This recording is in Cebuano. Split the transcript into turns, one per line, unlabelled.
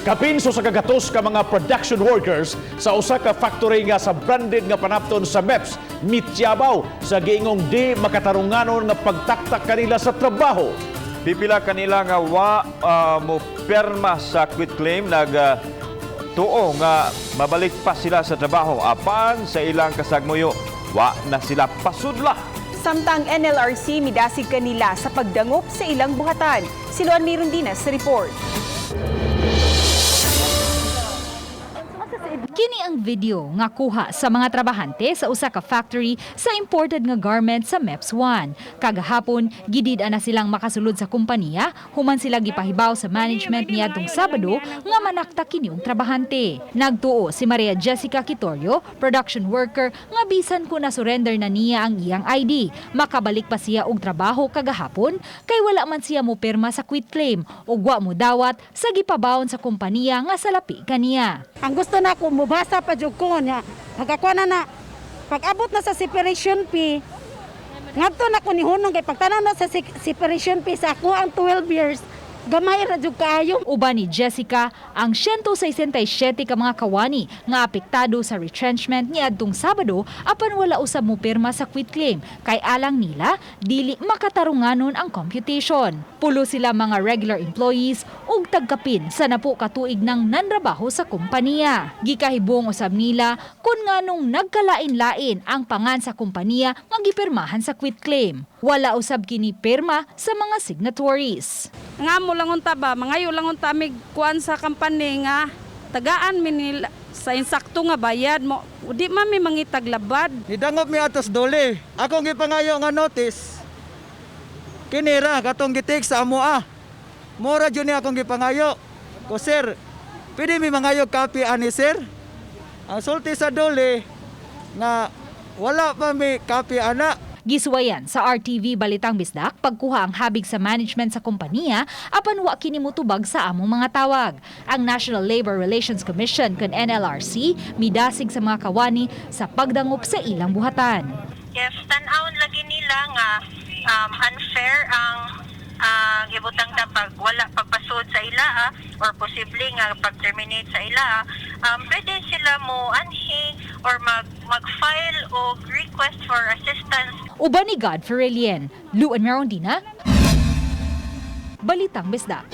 Kapin sa 100 ka mga production workers sa usa ka factory nga sa branded nga panapton sa MEPS mityabaw sa giingong di makatarunganon nga pagtaktak kanila sa trabaho.
Pipila kanila nga wa mo perma sa quit claim nag tuo nga mabalik pa sila sa trabaho apan sa ilang kasagmuyo wa na sila pasudla.
Samtang NLRC midasig kanila sa pagdangop sa ilang buhatan. Si Luan Mirondina sa report.
Kini ang video nga kuha sa mga trabahante sa usa ka factory sa imported nga garment sa MEPS 1. Kagahapon, gidid ana silang makasulod sa kompanya human sila gipahibaw sa management niadtong Sabado nga manakta kini og trabahante. Nagtuo si Maria Jessica Quitorio, production worker, nga bisan ko na surrender na niya ang iyang ID. Makabalik pa siya og trabaho kagahapon kay wala man siya mo pirma sa quit claim ug wa mo dawat sa gipabawon sa kompanya nga salapi kaniya.
Ang gusto na ako, mubasa pa jud ko niya. Pagkakuha na na, pag-abot na sa separation fee, ngadto na ko ni Hunong kay pagtanaw na sa separation fee sa ako ang 12 years, gamay ra jud kaayo.
Uban ni Jessica, ang 167 ka mga kawani nga apektado sa retrenchment niadtong Sabado apan wala usab mo pirma sa quit claim kay alang nila dili makatarunganon ang computation. Pulo sila mga regular employees ug tagkapin sa 10 ka tuig nang nanrabaho sa kompanya. Gikahibong usab nila kung nganong nagkalain-lain ang pangan sa kompanya nga gipirmahan sa quit claim. Wala usab kini pirma sa mga signatories.
Nga mo lang unta ba, mangayo lang unta mig kuan sa company nga tagaan mi nila sa insakto nga bayad mo. Di man mi mangitaglabad.
Nidangop mi atos dole. Akong gipangayo nga notice. Kinira katong gitik sa amoa. Mora jud ni akong gipangayo. Ko sir, pwede mi mangayo copy ani sir? Ang sulti sa dole nga wala pa mi copy ana.
Gisuwayan sa RTV Balitang Bisdak pagkuha ang habig sa management sa kompanya apan wa kini motubag sa among mga tawag. Ang National Labor Relations Commission kun NLRC midasig sa mga kawani sa pagdangop sa ilang buhatan.
If tan-awon lagi nila nga unfair ang gibutang ta pag wala pagpasud sa ilaa or posible nga pag-terminate sa ilaa, pwede sila mo anhi or mag-file og request for assistance.
Uban ni God Ferrelien, Luan Merondina, Balitang Bisdak.